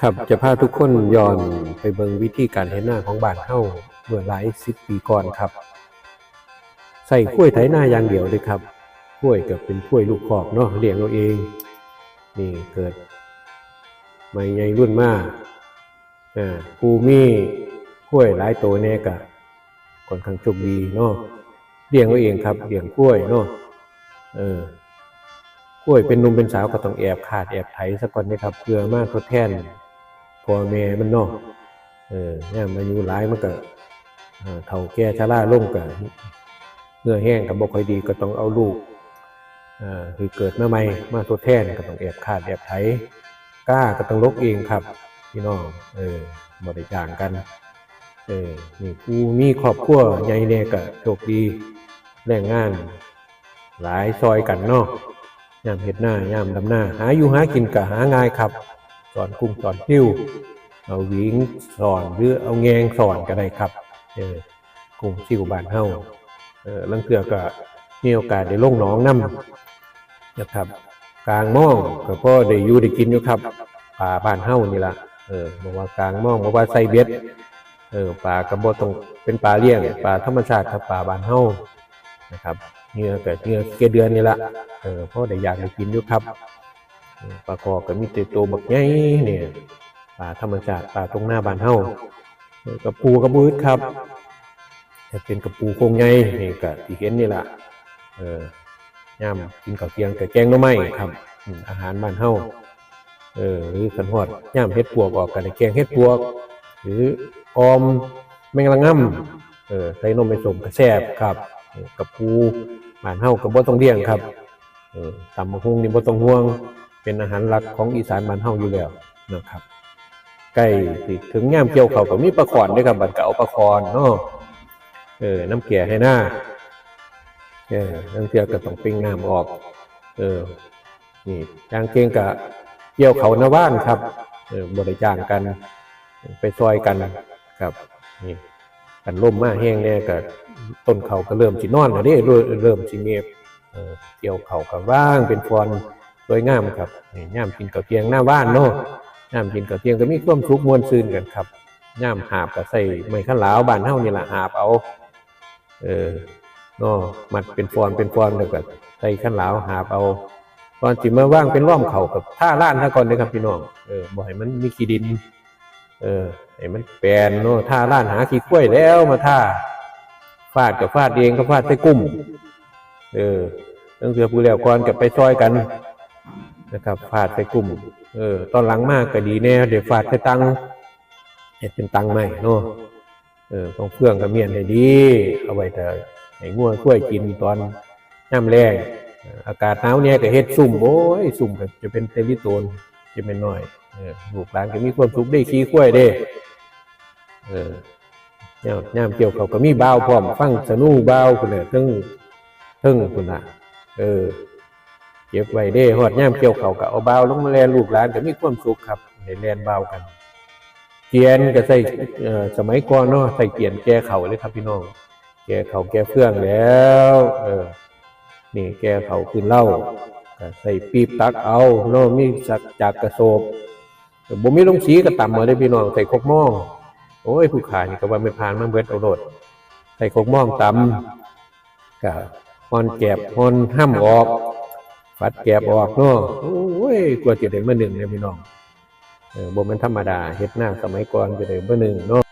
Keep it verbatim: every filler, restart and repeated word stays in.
ครับ จะพาทุกคนย้อนไปเบิ่งวิธีการเฮ็ดนาของบ้านเฮาเมื่อหลายสิบปีก่อนครับ ใช้ควายไถนาอย่างเดียวเลยครับ ควายก็เป็นควายลูกคอกเนาะ เลี้ยงเอาเอง นี่เกิดใหม่ใหญ่รุ่นมา อ่า ผู้มีควายหลายตัวแน่ก็ค่อนข้างโชคดีเนาะ เลี้ยงเอาเองครับ เลี้ยงควายเนาะ เออ ควายเป็นหนุ่มเป็นสาวก็ต้องแอบคาดแอบไถซะก่อนนะครับ เพื่อมาทดแทนพ่อแม่มันเนาะ เออ ยามอายุหลายมันก็ อ่า เฒ่าแก่ชราลงก็ เหื่อแฮงก็บ่ค่อยดี ก็ต้องเอาลูก อ่า ที่เกิดมาใหม่มาทดแทน ก็ต้องแอบคาดแอบไถ กาก็ต้องหลกเองครับ พี่น้อง เออ บ่ได้จ้างกัน เออ นี่ผู้มีครอบครัวใหญ่แน่ก็โชคดี แรงงานหลายซอยกันเนาะ ยามเฮ็ดนา ยามดำนา หาอยู่หากินก็หาง่ายครับ สอนกุ้งสอนซิว เอาหวิงสอนหรือเอาแงงสอนก็ได้ครับ เออ กุ้งซิวบ้านเฮา เออ ลางเทื่อก็มีโอกาสได้ลงหนองนำนะครับ กลางมองก็พอได้อยู่ได้กินอยู่ครับ ปลาบ้านเฮานี่ล่ะ เออ บ่ว่ากลางมอง บ่ว่าใส่เบ็ด เออ ปลาก็บ่ต้องเป็นปลาเลี้ยง ปลาธรรมชาติครับ ปลาบ้านเฮานะครับ เหยื่อก็เหยื่อเกลือเดือนนี่ล่ะ เออ พอได้อยากได้กินอยู่ครับ เออ ปลาคอก็มีแต่ตัวบักใหญ่เนี่ย ปลาธรรมชาติ ปลาตรงหน้าบ้านเฮา เออ กะปูกะบ่อึดครับ แต่เป็นกะปูโครงใหญ่นี่ก็ที่เห็นนี่ล่ะ เออ ยามกินข้าวเที่ยงก็แกงหน่อไม้ครับ อืม อาหารบ้านเฮา เออ หรือคันฮอดยามเห็ดปวกออกก็ได้แกงเห็ดปวก หรืออ่อมแมงละง่ำ เออ ใส่นมไปส้มก็แซ่บครับ เออ กะปูบ้านเฮาก็บ่ต้องเลี้ยงครับ เออ ตำบักหุ่งนี่บ่ต้องห่วง เป็นอาหารหลักของอีสานบ้านเฮาอยู่แล้วนะครับ ใกล้สิถึงยามเกี่ยวข้าวก็มีปลาข้อนเด้อครับ บัดก็เอาปลาข้อนเนาะ เออ นำแก่ให้นา เออ ลางเทื่อก็ต้องเป่งน้ำออก เออ นี่ อย่างเก่งก็เกี่ยวข้าวหน้าบ้านครับ เออ บ่ได้จ้างกัน ไปซอยกันครับ นี่ คันลมมาแฮงแน่ก็ต้นข้าวก็เริ่มสินอนแล้วเด้ เริ่ม เริ่มสิเงบ เออ เกี่ยวข้าวก็ว่างเป็นฟอนสวยงามครับ นี่ ยามกินข้าวเที่ยงหน้าบ้านเนาะ ยามกินข้าวเที่ยงก็มีความสุขม่วนซื่นกันครับ ยามหาบก็ใส่ไม้คันหลาวบ้านเฮานี่ล่ะหาบเอา เออ เนาะ มัดเป็นฟอนเป็นฟอนแล้วก็ใส่คันหลาวหาบเอา ก่อนสิมาวางเป็นร่อมข้าวก็ทาลานซะก่อนเด้อครับพี่น้อง เออ บ่ให้มันมีขี้ดิน เออ ให้มันแปนเนาะ ทาลาน หาขี้ควายแล้วมาทา ฟาดก็ฟาดเอง ก็ฟาดใส่กุ้ม เออ ลางเทื่อผู้แล้วก่อนก็ไปซอยกันนะครับ ฟาดใส่กุ้ม เออ ตอนหลังมาก็ดีแน่ ได้ฟาดใส่ตัง เฮ็ดเป็นตังไม้เนาะ เออ ของเฟืองก็เมียนให้ดี เอาไว้ถ้าให้งัวควายกินตอนยามแล้ง เออ อากาศหนาวแน่ก็เฮ็ดซุ่ม โอ้ย ซุ่มก็จะเป็นเตลิโตน จะเป็นน้อย เออ ลูกหลานก็มีความสุขได้ขี่ควายเด้ เออ ยาม ยามเกี่ยวข้าวก็มีบ่าวพร้อม ฟังสนุบ่าวพุ้นน่ะ เทิง เทิงพุ้นน่ะ เออ เก็บไว้เด้ ฮอดยามเกี่ยวข้าวก็เอาบ่าวลงมาแล่น ลูกหลานก็มีความสุขครับ ได้แล่นบ่าวกัน เกวียนก็ใช้ เอ่อ สมัยก่อนเนาะ ใช้เกวียนแก่ข้าวเลยครับพี่น้อง แก่ข้าวแก่เฟืองแล้ว เออ นี่แก่ข้าวขึ้นเล้า ก็ใช้ปี๊บตักเอาเนาะ มีสักจากกระโสบ บ่มีโรงสีก็ตำเอาเด้พี่น้อง ใช้ครกหม้อ โอ้ย ผู้ขายนี่ก็ว่าแม่นผ่านมาเบิดเอาโลด ใช้ครกหม้อตำ ก็ห่อนแกบห่อนห้ำออก ฝัดแกบออกเนาะ โอ้ย กว่าจะได้มานึ่งเนี่ยพี่น้อง เออ บ่แม่นธรรมดา เฮ็ดนาสมัยก่อนจะได้มานึ่งเนาะ